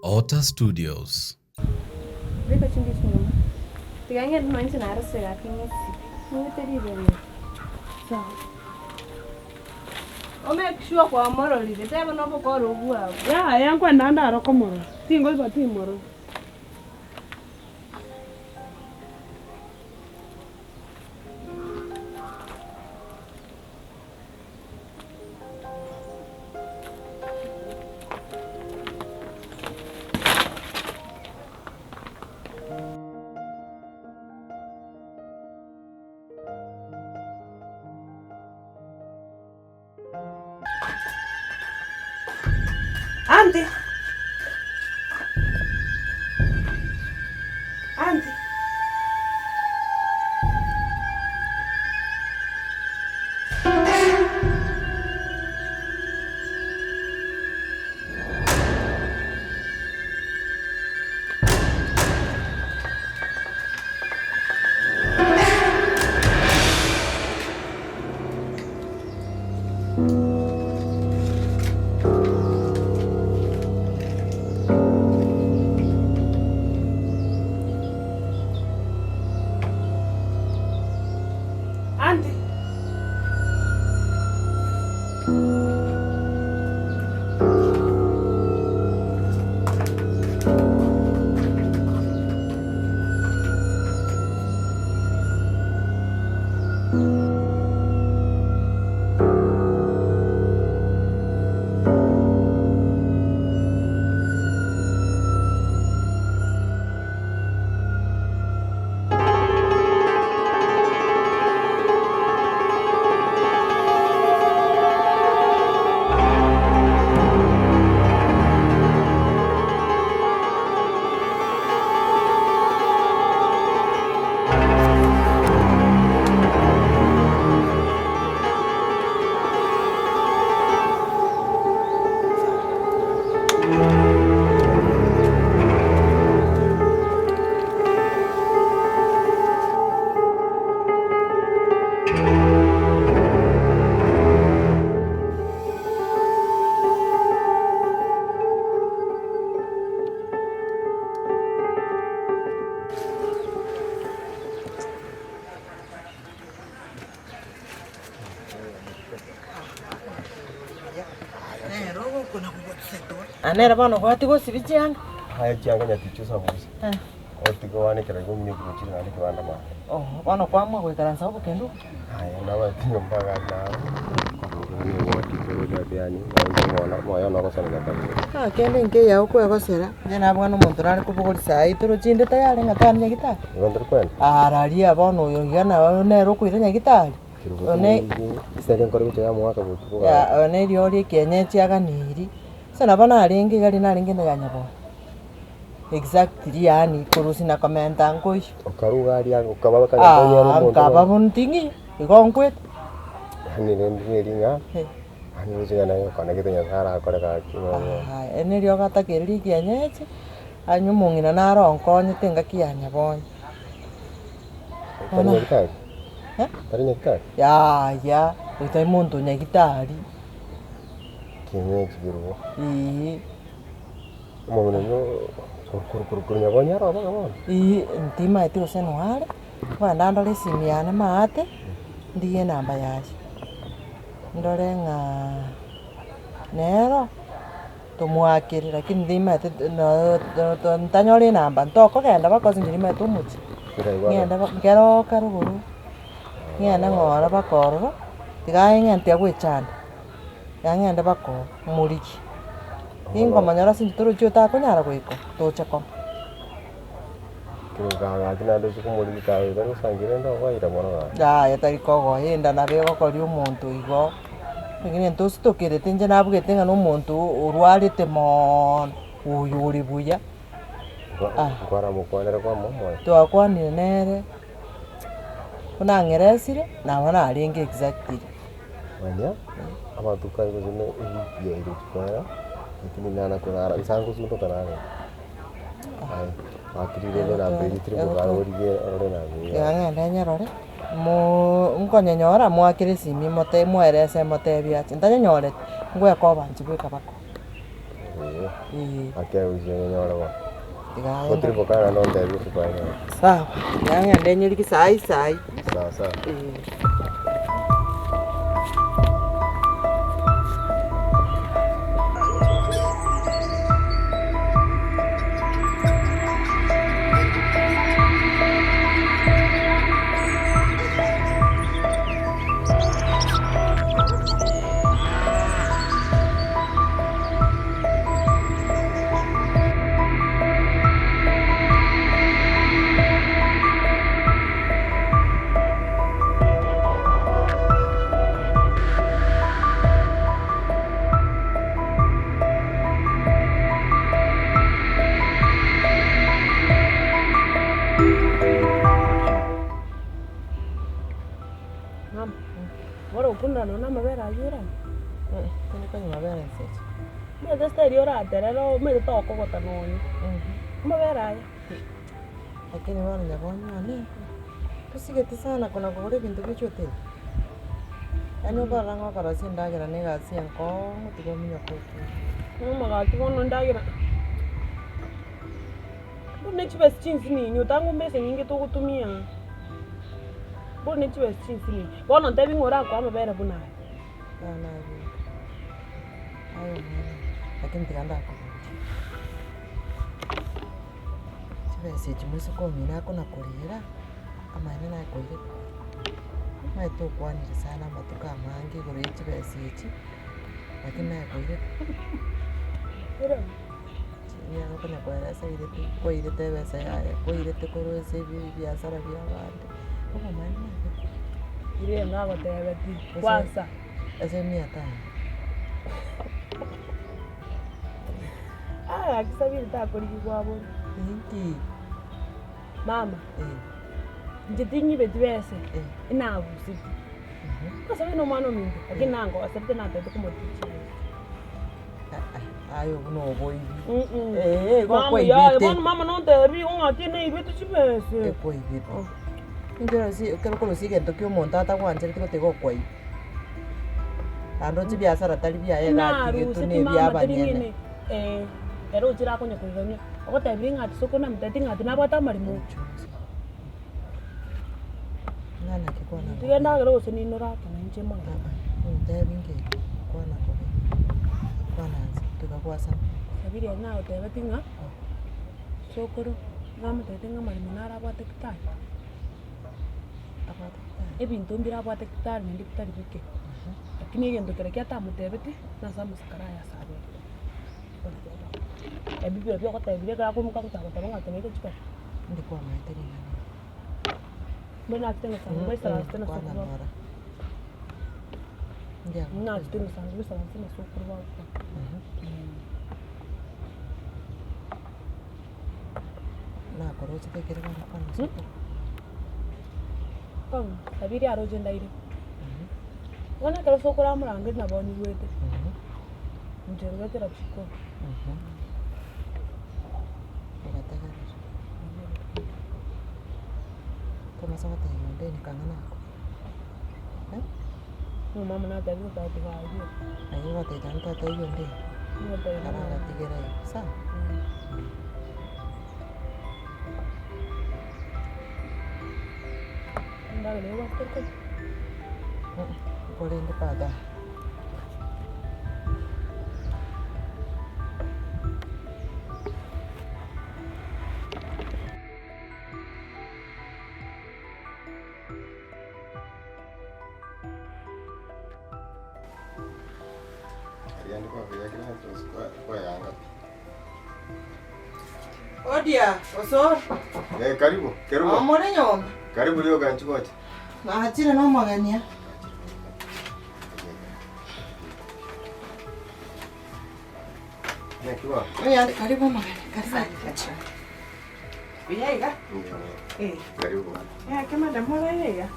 Otter Studios. Beka chimbichi nyuma. Tiga ng'ende nonya inche narosire gaki ng'esibe. Ning'ete riberera. Sawa. O make sure kwamororire, teba nobokora obwabo. Yaya nkwenda ndaro komorora, tingoiba timorora. Aunty. Aunty. Aunty. Aa nere bono obwati gosibia chianga? Aye chianga nyatichi osabuse. Otige oanekere igo ominyoki gochia naende kebanda mambia. Oh, bono kwamua goikaransa obokendu obo? Aye nabwate nyomba iga naro, obwati gocha yani moyo one ogosana kabisa. Ah, kende nkeiyo okwegosera, inche nabwana omonto nare kobogoria saii torochi inde tayari ng'a tari nyagitari. Igo ntori kwenda? Araria bono oyo iga nabo nere okoira nyagitari. One Chisende nkore gocha yamoaka botuko ya gaki. one eriogi ria ekienyeji aganiri, gose nabo narenge iga riria narenge inde ya nyabonyi, exactly yaani korusia na komenta nkoiywo. Okaruga aria okaba kanya konyora Aah omonto nkaba bonting'i, igo nkwete. Yaani rende neri ng'a, yaani roche ng'a naye okanegete Nyasaye arakore gaki nonya. Aah ere neriogo atakereria ekienyeji, anywe omong'ina naro onkonyete engaki ya nyabonyi. Tari nyagitari? Eh? Tari nyagitari? Yaya, oyo tari monto nyagitari. Kienyeji kerubo. Eeh. Omong'ina oyio koru koru koru nyabonyi aro mpaka bono? Eeh, ntimaeti gose noare, kogenda ndore esimi yane maate, ndigie enamba yaye, ndore ng'a nero. Tomoakere lakini nimanyete ntanyore enamba ntokogenda mpaka ase inche nimanyete omochie, ng'ende nkeroka rogoro, ng'ende ng'ora mpaka ororo, tiga aye ng'ende tiga goechanda, tiga ng'ende mpaka oo morigie. Ninkomonyora ase inche torochi otakonyara goika toche komo. Yaya tari kogoenda nabo egokoria omonto igo, pengine ntositokerete inche nabugete ng'a na omonto orwarete moono, oyo ore buya, ah. Twakwanire nere, buna ang'eresire, nabo narenge exactly. Tiga ng'ende nyerore, moo nkonyenyora moakere esimi mote moerese motebie ache, ntanyenyoreti, ngwekoba inche bweka bako. Ee. Ake usie nyenyore bono. Tiga aye Gotiri bokana naende ontebie otuko aye nere. Sawa, tiga ng'ende nyerigi saai saai. Sawa sawa. Ee. Mama, bono okunora nonya amabere ayio oranywe? Tindi konywa mabere inse echi. Omanyete style oraterere omanyete tokogota nonya, amabere aya. Lakini bono nyabonye one, tosigeti sana kona kogora ebinto bia chihoteli. Yaani okorora ng'a okorosia endagera na egasi enkong'u tiga ominyoke okure. Mama gaki bono endagera, bono ne chibesa chinsinini otang'u mbesa nyinge togotumia, bono ne chibesa chinsinini, bono ntebi ng'a orakoa amabere buna aya. Bono abeka, aye omwana lakini tiga ndakoborie, chibesa echi moiseke omino akonakorera, amaene nakoirete, omanyete okwanire sana amatuko amange igoro ya chibesa echi, lakini nakoirete. Nigo okonya koeresa oirete kwairete ebesa yaye, kwairete korwa ase ebiasara bia abande, obomaene nabe. Riria nagotebetie, kwansa. Ase mia tano. Ah, gaki Sabiri takorigigwa abwo. Inki? Mama, Eh, inche tinyibeti bese, eh. inabuseti. Sabiri na omwana ominto, lakini nangosete natete komotichia. Aye obwo noboibi. Ee, igo Mama, okwaibete. yaye, bono mama nontebi ng'a tinaibete chibese. Ekwaibete. Inche rosi ekero okorosia egento kia omonto atagwanchereti gotiga okwaiba. Naende oche biasara tari biaye iga atigetwe Naruseti na ebia mama teri abanyene. ng'ine eh, ere ochire akonya koigania, ogotebirie ng'a ati sokoro namotebeti ng'a ati nabwate amaremo. Ng'a naki kwana Tiga endagera gose ninore ake na inche mono. Ontebi nki kwana kobe kwana nse tiga gwasama. Sabiri ere nagotebeti ng'a sokoro namotebeti ng'a amaremo naro abwate kitari, Abwate kitari. ebinto mbire abwate kitari naende bitari bike, lakini egento keria atamotebeti nase amasakara aye ase abete. Ebi birobio ogotebia ekero akoimoka agochaka goteba ng'a tebeka chibesa. Indi kwamaete ring'ana eri. Mbwenu nachete ng'asango baisaranse na Kwana sokoro ng'ora. Ndi agokwana. Nachete ng'asango baisaranse na sokoro bagokwana. Nakorochete ekero bagokwana na sokoro. Bono Sabiri aroche ndaire. Bono ekero sokoro amorangerie nabo onyigwete, inche ngoetera chikoni. Ogategerera. Tomasa gotebia onde kang'ana ako. Eh? Omama natebire otatiga aywo. Aye ogotebia onde tatebia onde, aragatigera igo, sawa? Endagera eye gwachete koria? Nkorende baadaye. Odia, osoro. Eh, karibu, karibu. Omore nyomba. Karibu leo kanchigocha. Nachire nomogenia. Naki bono? Oyande karibu omogeni, karibu. Buya iga. Eh. Karibu bono. Eh, kemanda moraire iga.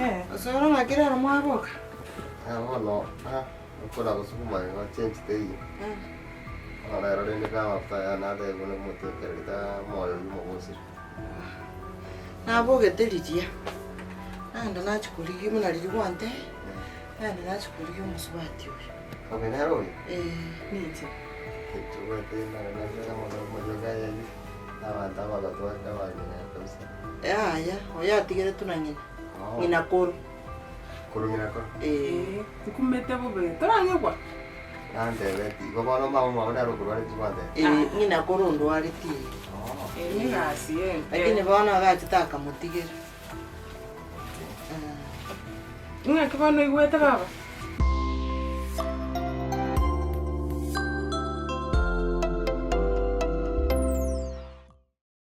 Eh. Osoro ng'aki rero mwaboka? Ah, bono, ah, okora gosukuma igo change teiyo. Bono rero rende ka amafuta aya natebiwa nomotekereri ta moyo oywo omogosire. Nabogete riria, naende nachia korigia buna riria gwantebia, naende nachia korigia omosubati oyo. Okay, nere oyo? Eh. Ninche. Tobwate amang'ana mono omoyoga ayio, abanto abagotu ake abang'ina kabisa. Yaya, oyo atigeretwe na ng'ina. Oh. Ng'ina koro. Korwa ng'ina koro? Eh. Eh, nkumete bobe. Torang'igwa? Nantebeti, igo bono mama omwabo nere okorwaretie gwantebia? Eh, ng'ina koro ondwaretie. Oh. Eye negasi eye. Lakini bono agachete akamotigera. Ng'aki bono oigwete baba?